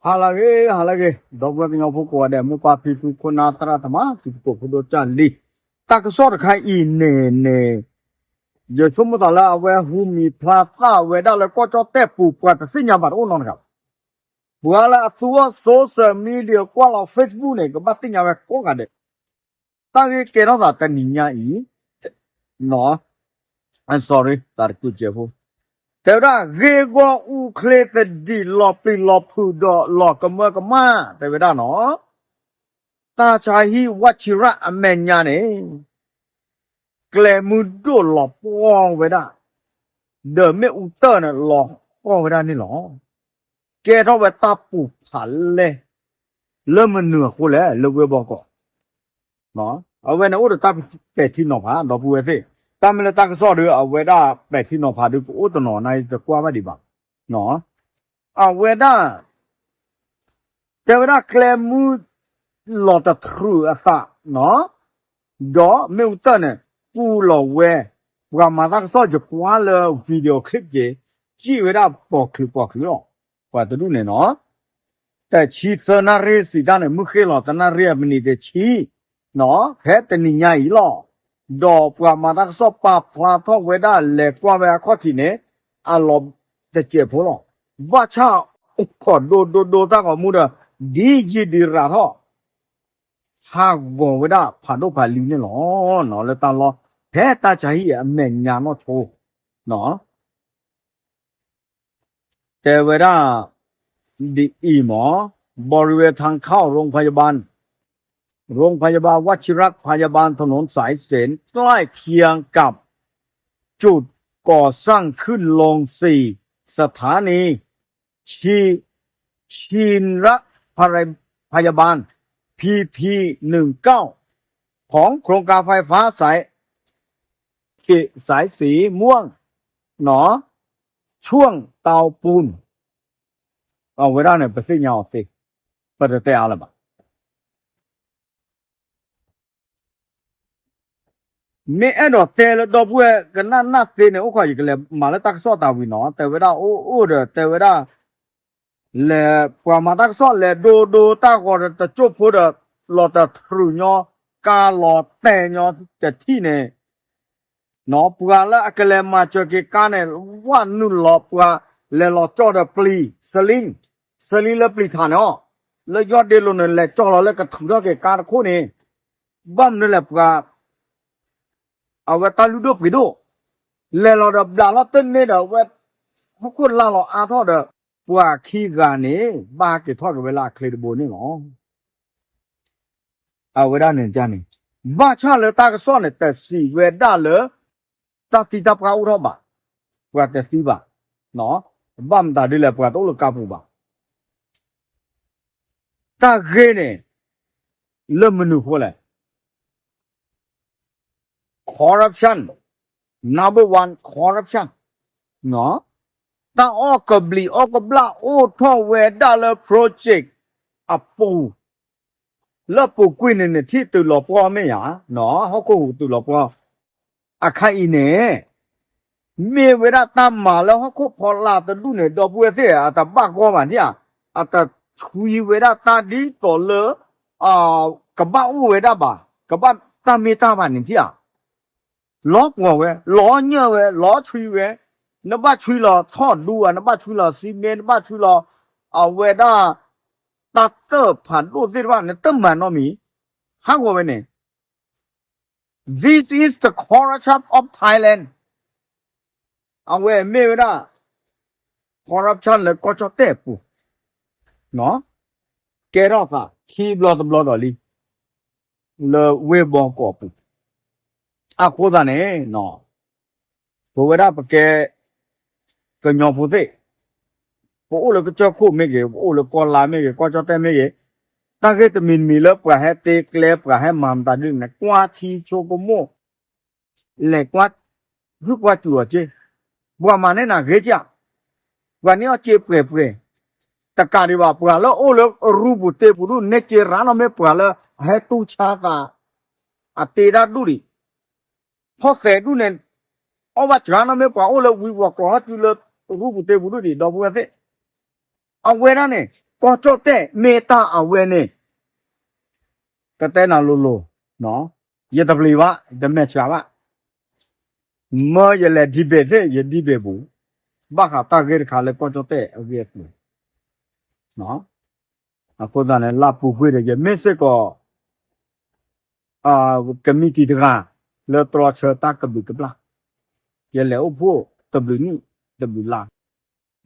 ဟါလၢအဂ့ၤ ဟါလၢအဂ့ၤ ဒီပုၢ်ဝဲၢ်ကညီဖိကိးဂၤဒဲး မိၢ်ပၢ်ဖံဖု ခိၣ်နၢ်သရၣ်သမါ တံၤသကိးဖိဒိၣ်ကၢ်လံၤ, တၢ်ကစီၣ်တခါအံၤန့ၣ်န့ၣ် ယဆိကမိၣ်သးလၢအဝဲဟူမံၤဖျါသးဝဲဒၣ်လၢကီၢ်ကၠီၣ်တဲၣ်ပူၤ ပှၤတသ့ၣ်ညါဘၣ်တအိၣ်နီတဂၤဘၣ်. ပှၤလၢအသူအီၤ social media ကွၢ်လီၤ Facebook န့ၣ် ကဘၣ်သ့ၣ်ညါဝဲကိးဂၤဒဲး တၢ်ဂ့ၢ်ကဲထီၣ်သးတနံၤညါအံၤ, sorry တၢ်တကူၣ်စဲးဖိ, တဲဝဲဒၣ် ဂ့ၢ်ဂီၢ်အူချ့သဒံးလီၤပျံၤလီၤဖုးဒီးလီၤကမၢကမၣ် တဲဝဲဒၣ်နီၤ, တၢ်ဆါဟံၣ်ဝၣ်ဆံရၣ်အမဲာ်ညါန့ၣ် ကျဲမုၢ်ဒိၣ်လီၤပှီၢ်ဝဲဒၣ်, ဒီးမ့ၣ်အူတၢၢ်န့ၣ် လီၤပှီၢ်ဝဲဒၣ်န့ၣ်လီၤ. ကဲထီၣ်ဝဲတၢ်ပူၤဖးလဲၢ် လၢမနုၤအဃိလဲၣ် လၢဝ့ၢ်ဘီကီး အဝဲန့ၣ်အိၣ်ဒီးတၢ်ပဲာ်ထံနီၤဖး ဒီပုၢ်ဝဲၢ်သ့ၣ်, တၢ်မ့ၢ်လၢတၢ်ကစီၣ်ဒီး အဝဲဒၣ်ပဲာ်ထံနီၤဖးဒီး ကအိၣ်တနီၤန့ၣ် တကွၢ်ဘၣ်ဒံးဘၣ်. အဝဲဒၣ် တဲဝဲဒၣ်ကျဲမုၢ်လီၤတထြုးအသး, ဒီးမ့ၣ်အူတၢၢ်န့ၣ် ပူၤလီၤဝဲ, ပှၤမၤတၢ်ကစီၣ်ယကွၢ်လၢ video clip က့ၤ စံၣ်ဝဲဒၣ်ပိာ်ချုးပိာ်ချုးလီၤ, ပှၤတဒူၣ်န့ၣ်နီၤ တဆံသၢနၣ်ရံၣ်စံးတၢ်န့ၣ် မုၢ်ဃ့ၢ်လီၤတနၣ်ရံၣ်အမံးနံးတဆံ, ဖဲတနံၤညါအံၤလီၤ. ဒီးပှၤမၤတၢ်ကစီၣ်ပာ်ဖျါထီၣ်ဝဲဒၣ်လဲၤကွၢ်ဝဲအခီၣ်ထံးန့ၣ် အလီၤတစဲးဖိလီၤ. ဘၣ်ဆၣ်အိၣ်ခိးဒိဒိဒိတၢ်ဂီၤမူဒီး ဒ်ယံာ်ဒံးရၤထီၣ် ဟးဂီၤဝဲဒၣ်ဖးဒိၣ်ဖးလံၤန့ၣ်လီၤ. လၢတၢ်လီၢ် ဖဲတၢ်ဆါဟံၣ်အမဲာ်ညါနီၢ်ဆိ တဲဝဲဒၣ် ဒ်အံၤမး บริเวณทางเข้าโรงพยาบาล โรงพยาบาลวชิระพยาบาล ถนนสายเสน ใกล้เคียงกับจุดก่อสร้างขึ้นลงสี่สถานี ชี ชินรพยาบาล พีพี หนึ่งเก้า ของโครงการไฟฟ้าสาย เขตสายสีม่วง เนาะ ช่วงเตาปูน အဝဲဒၣ်န့ၣ် ပသ့ၣ်ညါအီၤသ့, ပတတဲအါလၢၤဘၣ်. မ့ၢ်အဲၣ်ဒိးတဲလၢဒီပုၢ်ဝဲၢ်ကနၣ်နၢ်သ့န့ၣ် အိၣ်ခိးယကလဲၤမၤလၢတၢ်ကစီၣ်တၢ်ဝံၤနီၤ, တဲဝဲဒၣ်အိၣ်အိၣ်ဒီး တဲဝဲဒၣ် လဲၤပှၤမၤတၢ်ကစီၣ်လဲၤဒိဒိတၢ်ဂီၤတကၠိၢ်ဖိဒီး လီၤတထြုးညီ ကါလီၤတဲာ်ညီတထံၣ်န့ၣ် ပှၤလၢအကလဲၤမၤစၢၤက့ၤကါန့ၣ် ဝၣ်နုာ်လီၤပှၤ လဲၤလီၤကၠီၣ်ဒီးပျံၤ စလံ စလံလၢပျံၤထးန့ၣ်အီၤ, လၢယီၢ်ဒ့လိၤန့ၣ် လဲၤကၠီၣ်လီၤလၢကထုးထီၣ်က့ၤကါတခိၣ်န့ၣ်, ဘၣ်မနုၤလဲၣ်ပှၤ အဝဲတၢ်လုၢ်ဒိၣ်ပှ့ၤဒိၣ်, လဲၤလီၤဒီးဘျးလီၤတန့ၢ်ဒီးအဝဲ ဟီၣ်ခိၣ်လၢ်လီၤအါထီၣ်ဒီး ပှၤခံဂၤန့ၣ် ဘၣ်ဟဲက့ၤထီၣ်က့ၤဝဲလၢအချ့တဘိန့ၣ်လီၤ. အဝဲဒၣ်န့ၣ်န့ၣ် ဘၣ်ဆၣ်လၢတၢ်ကစီၣ်န့ၣ် တစံးဝဲဒၣ်လၢ တၢ်သံတၢ်ပှၢ်အိၣ်ထီၣ်ဘၣ်, ပှၤတသံဘၣ်, ဘၣ်မတၤဒ်လဲၣ် ပှၤတအိၣ်လၢကါပူၤဘၣ်. တၢ်ဂ့ၢ်န့ၣ် လၢမနုၤအဃိလဲၣ် corruption, number one corruption, တၢ်အီၣ်ကဘျံးအီၣ်ကဘျၣ်အိၣ်ထီၣ်ဝဲဒၣ်လၢ project အပူၤ, လၢပူၤကွံာ်န့ၣ်န့ၣ် ထံၣ်တုၤလီၤပှီၢ်မ့ၢ်ဧါ, ဟီၣ်ခိၣ်ဟူးတုၤလီၤပှီၢ်, အခါအံၤန့ၣ် မ့ၢ်ဝဲဒၣ်တၢ်မၤလၢဟီၣ်ခိၣ်ဖီလာ်တဒူၣ်န့ၣ် ဒီပုၢ်ဝဲၢ်သ့ၣ် အတဘၣ်ဂီၢ်ဘၣ်န့ၣ်ဧါ, အတဆွံဝဲဒၣ်တၢ်ဒ်သိးလၢ ကဘၣ်အိၣ်ဝဲဒၣ်ဘၣ်, ကဘၣ်တၢ်မ့ၢ်တၢ်ဘၣ်န့ၣ်ဧါ, လီၤပှီၢ်ဝဲ လီၤညၢၢ်ဝဲ လီၤဆွံဝဲ, နဘၣ်ဆွံလီၤထီၣ်ဒူဧါ, နဘၣ်ဆွံလီၤစံမ့ၢ်, နဘၣ်ဆွံလီၤ အဝဲဒၣ် တၢ်တၢၣ်ဖးဒိၣ်သ့ၣ်တဖၣ် နတမၤနီတမံၤ, ဟးဂီၤဝဲန့ၣ် This is the corruption of Thailand. အဝဲမ့ၢ်ဝဲဒၣ် corruption လၢကီၢ်ကၠီၣ်တဲၣ်အပူၤ, ကဲထီၣ်သးခံဘျီတဘျီဒီးလံ လၢဝ့ၢ်ဘီကီးအပူၤ, အဃိသတးန့ၣ် ပဝဲဒၣ်ပကဲ ကညီဖိသ့ၣ်, ပအိၣ်လၢကစၢၢ်ခိၣ်မ့ၢ်ဂ့ၤ, ပအိၣ်လၢကီၢ်လါမ့ၢ်ဂ့ၤ, ကီၢ်ကၠီၣ်တဲၣ်မ့ၢ်ဂ့ၤ, တၢ်ဂ့ၢ်တမံၤတမံၤလၢပှၤဟဲတ့ကျဲ ပှၤဟဲမၤမတၤဒ်န့ၣ် ကွၢ်ထံဆိကမိၣ်, လဲၤကွၢ် ဟုၣ်ကွၢ်စူၤအီၤက့, ပှၤမၤန့ၢ်နၤဂ့ၤကၢ်, ပှၤန့ၢ်အီၣ်စ့ပှဲၤပှဲၤ, တကးဒံးဘၣ် ပှၤလၢအအိၣ်လၢရူပူၤတ့ပူၤဒူၣ် န့ၢ်စ့ရၤနီၢ်မ့ၢ်ပှၤလၢအဟဲတူၢ်ဆါသး အတ့တၢ်ဒူၣ်ဒံး ဖီၣ်သဲးဒူၣ်န့ၣ် အီၣ်ဘၣ်စှၤနီၢ်မ့ၢ်ပှၤအိၣ်လၢဝံၤဝီၤကျိၤဟီၣ်စုလၢရူပူၤတ့ပူၤဒူၣ်ဒံး ဒီပုၢ်ဝဲၢ်သ့ၣ်, အဝဲဒၣ်န့ၣ် ကီၢ်ကၠီၣ်တဲၣ်မ့ၢ်တၢ်အဝဲန့ၣ် ကတဲနၤလိၤလိၤ, ယတပျံၤဘၣ်, ယတမဲာ်ဆှးဘၣ်, မၢယလဲၤ debate သ့ၣ် ယ debate ပူၤ, ဘၣ်ဃးတၢ်ဂ့ၢ်တခါလၢကီၢ်ကၠီၣ်တဲၣ်အဂ့ၢ်အကျိၤ, အဃိသတးန့ၣ် လၢပူၤကွံာ်ဒီး ယမ့ၢ်စ့ၢ်ကီး ကမံးတံာ်တဂၤ လၢတြီဆၢတၢ်ကဘျံးကဘျၣ်, ယလဲၤအိၣ်ဖှိၣ်တဘျုးနံၣ်တဘျုးလါ,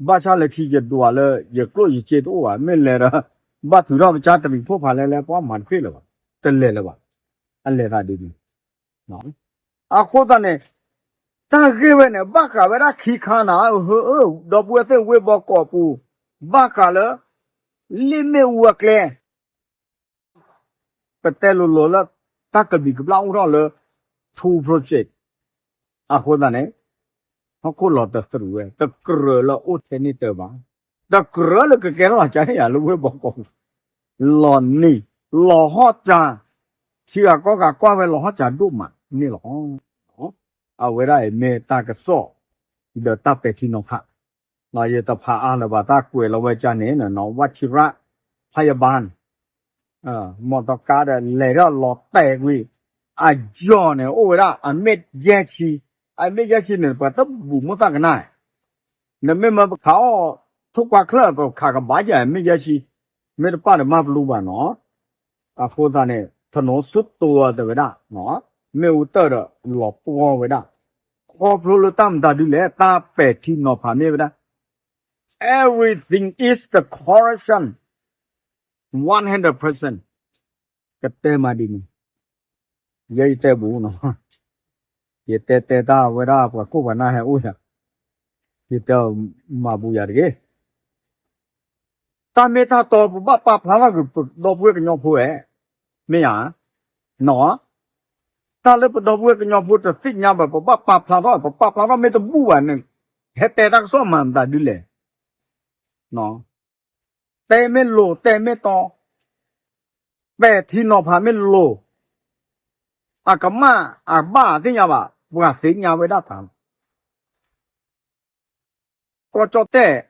ဘၣ်ဆၣ်လၢခံယဒွးလၢ ယကျိၣ်ယစ့တအိၣ်ဘၣ်, မ့ၢ်လဲၤဒီး ဘၣ်ထုးထီၣ်ပကၢ်တရံးဖိဖးလဲလဲ ပှၤမၤတဖျ့လၢၤဘၣ်, တလဲၤလၢၤဘၣ်, အလဲၤသးဒ်န့ၣ်. အဃိသတးန့ၣ် တၢ်ဂ့ၢ်ဝဲန့ၣ် ဘၣ်ဃးဝဲဒၣ်ခံခါနၤ, ဒီပုၢ်ဝဲၢ်သ့ၣ် ဝ့ၢ်ဘီကီးပူၤ, ဘၣ်ဃးလၢ လ့ၣ်မ့ၣ်အူအကျဲ ပတဲလိၤလိၤလၢ တၢ်ကဘျံးကဘျၣ်အိၣ်ထီၣ်လၢ two project အဃိသတးန့ၣ် ဟီၣ်ခိၣ်လီၤတသရူးဝဲ တကြၢးလၢအိၣ်ထဲန့ၣ်တၢ်ဘၣ်, တကြၢးလၢကကဲထီၣ်လီၤကါန့ၣ်ယါလၢဝ့ၢ်ဘီကီးပူၤ, လီၤနံၤ လီၤဟီၣ်စၢၤ, ထံဂၤကီၢ်ဂၤကွၢ်ဝဲလီၤဟီၣ်စၢၤဒိၣ်မးန့ၣ်လီၤ. အဝဲဒၣ်အံၤမ့ၢ်တၢ်ကစီၣ် ဒီးတၢ်ပဲာ်ထံနီၤဖး ယတဖးအါလၢၤဘၣ် တၢ်ကွဲးလီၤဝဲကါန့ၣ် ဝၣ်ဆံရၣ် ဖးယဘၣ် မီၢ်တီကါဒီးလဲၤထီၣ်လီၤတဲာ်ကွံာ်, အယီၢ်န့ၣ် အိၣ်ဝဲဒၣ် အမ့ၢ်ယဲၢ်ဆံ, အမ့ၢ်ယဲၢ်ဆံန့ၣ် ပှၤတဘူၣ်မိၣ်သၣ်ကနၣ်, နမ့ၢ်မၢပခးအီၣ် ထိၣ်ကွၢ်ချၢၣ် ပခးကဘၣ်ယဲၢ် အမ့ၢ်ယဲၢ်ဆံ, မ့ၢ်တပၣ်ဒီးမၤပလူဘၣ်နီၤ. အဃိသတးန့ၣ် ထနိစုတိတဲဝဲဒၣ်, မ့ၣ်အူတၢၢ်ဒီးလီၤပှီၢ်ဝဲဒၣ်, ခီဖျိလၢတၢ်မတၤဒ်လဲၣ် တၢ်ပဲာ်ထံနီၤဖးမ့ၢ်ဝဲဒၣ် everything is the corruption, one hundred percent ကတဲမးဒ်န့ၣ်, ယဲယတဲဘူးနီၤ, ယတဲတဲတၢ်ဝဲဒၣ်ပှၤခိၣ်ပှၤနၢ်ဟဲအိၣ်ယၤ, ယတဲမၤဘူးယၤတဂ့ၤ. တၢ်မ့ၢ်တၢ်တီ ပဘၣ်ပာ်ဖျါထီၣ်က့ၤပဒီပုၢ်ဝဲၢ်ကညီဖိဧါ, မ့ၢ်ဧါ, တၢ်လၢပဒီပုၢ်ဝဲၢ်ကညီဖိတသ့ၣ်ညါဘၣ် ပဘၣ်ပာ်ဖျါထီၣ် ပပာ်ဖျါထီၣ်မ့ၢ်တဘူၣ်ဘၣ်န့ၣ် ဟဲတဲတၢ်ကစီၣ်မၤမတၤဒ်လဲၣ်, တဲမ့ၢ်လိၤ တဲမ့ၢ်တီ, ပဲာ်ထံနီၤဖးမ့ၢ်လိၤ, အကမၣ်အဘၣ်သ့ၣ်ညါဘၣ် ပှၤသ့ၣ်ညါဝဲဒၣ်တၢ်လီၤ. ကီၢ်ကၠီၣ်တဲၣ်,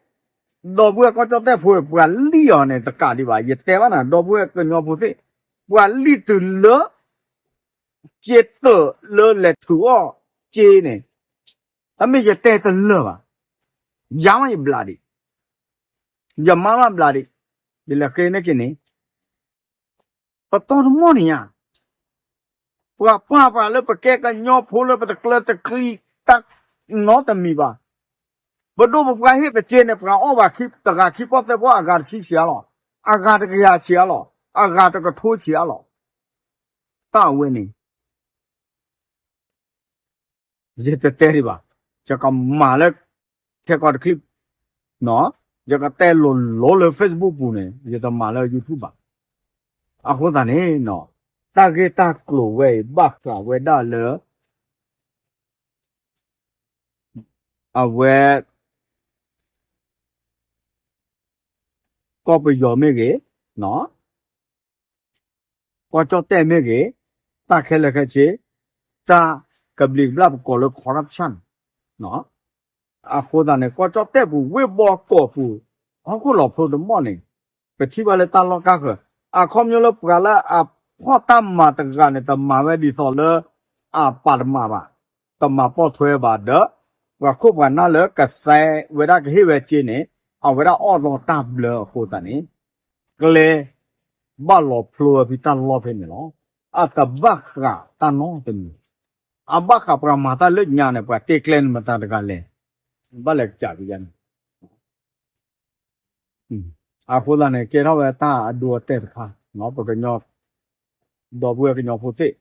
ဒီပုၢ်ဝဲၢ်ကီၢ်ကၠီၣ်တဲၣ်ဖိ ပှၤလံၣ်အီၤန့ၣ် တကးဒံးဘၣ် ယတဲဘၣ်နၤ ဒီပုၢ်ဝဲၢ်ကညီဖိသ့ၣ်, ပှၤလံၣ်တုၤလၢ က့တၢၢ်လၢလဲၤထုးအီၣ်က့န့ၣ်, တမ့ၢ်ယတဲတလၢာ်ဘၣ်, ယၤမးယဘျးဒံး, ယမါဘၣ်ဘျးဒံး, ယလဲၤဃ့န့ၢ်က့ၤန့ၣ် ပတီၢ်တမီၢ်န့ၣ်ညါ, ပှၤပာ်ပှၤလၢပကဲကညီဖိလၢပတကျၢၤတကျံးတၢ်နီတမံၤဘၣ်. ပဒိၣ်ပပှၢ်ဟ့ၣ်ပစ့န့ၣ် ပှၤအီၣ်ဘၣ်ခံတဂၤခံပီၢ်သၢပီၢ် အဂၤတဆံဆံးအါလီၤ, အဂၤတကယၤဆံးအါလီၤ, အဂၤတကထိဆံးအါလီၤ. တၢ်အဝဲန့ၣ် ယတတဲဒံးဘၣ်, ယကမၤလၢ ခဲကီးတချံၣ်, ယကတဲလိၤလိၤလၢ Facebook ပူၤန့ၣ် ယတမၤလၢ YouTube ဘၣ်. အဃိသတးန့ၣ် တၢ်ဂ့ၢ်တၢ်ကျိၤဝဲအံၤ ဘၣ်ဃးဝဲဒၣ်လၢ အဝဲ ကီၢ်ပယီၤမ့ၢ်ဂ့ၤ, ကီၢ်ကၠီၣ်တဲၣ်မ့ၢ်ဂ့ၤ, တၢ်ခဲလၢာ်ခဲဆ့, တၢ်ကဘျံးကဘျၣ်ပကိးလၢ corruption အဃိသတးန့ၣ် ကီၢ်ကၠီၣ်တဲၣ်ပူၤ ဝ့ၢ်ဘီကီးပူၤ ဟီၣ်ခိၣ်လီၤဖျိတမီၢ်န့ၣ် ပထံၣ်ဘၣ်လၢတၢ်လီၢ်ကါဃၢၤ, အခီပညီလၢပှၤလၢအဖီၣ်တၢ်မၤတဂၤန့ၣ် တမၤဝဲဒ်သိးလၢအပာ်တမၤဘၣ်, တမၤပိာ်ထွဲဘၣ်ဒီး ပှၤခိၣ်ပှၤနၢ်လၢကစဲးဝဲဒၣ်ကဟ့ၣ်ဝဲစ့န့ၣ် အဝဲဒၣ်အီၣ်လီၤတၢ်ဘျၢအဃိသတးန့ၣ် ကျဲ ဘၣ်လီၤဖျိဝဲဖဲတၢ်လီၢ်ဖဲန့ၣ်လီၤ. အတဘၣ်ဃးတၢ်နီတမံၤ, အဘၣ်ဃးပှၤမၤတၢ်လၢညါန့ၣ် ပှၤတ့ကျဲန့ၣ်မတၤတဂၤလဲၣ်, ဘၣ်လဲၤကးကယၤန့ၣ် အဃိသတးန့ၣ် ကဲထီၣ်ဝဲတၢ်အဒိအတဲာ်တခါ, ပကညီ ဒီပုၢ်ဝဲၢ်ကညီဖိသ့ၣ်,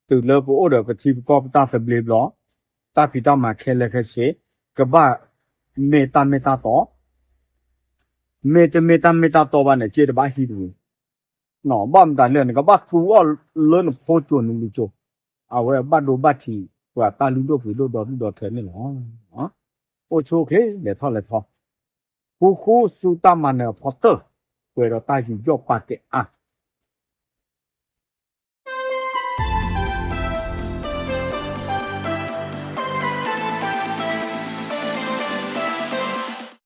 တုၤလၢပအိၣ်ဒီးပထံပကီၢ်ပတၢ်သဘျ့ဘျီ, တၢ်ဖံးတၢ်မၤခဲလၢာ်ခဲဆ့, ကဘၣ်မ့ၢ်တၢ်မ့ၢ်တၢ်တီ, မ့တမ့ၢ်တၢ်မ့ၢ်တၢ်တီဘၣ်န့ၣ် စ့တဘၣ်ဟံးတဝံၤ, ဘၣ်မတၤလဲၣ် နကဘၣ်သူအီၤလၢနဖိကၠိနလံၤကၠိ, အဝဲဘၣ်ဒိဘၣ်ထံး ပှၤတၢ်လုၢ်ဒိၣ်ပှ့ၤဒိၣ်ဒီဒူၣ်ဒီထၢန့ၣ်လီၤ. အိၣ်ဆူၣ်အိၣ်ချ့ လဲၤထီၣ်လဲၤထီ, ဃူဃူဆူတၢ်မၤနၢၤအဖီတၢၢ်, ပှဲၤဒီးတၢ်ယူးယီၣ်ပာ်ကဲအါ,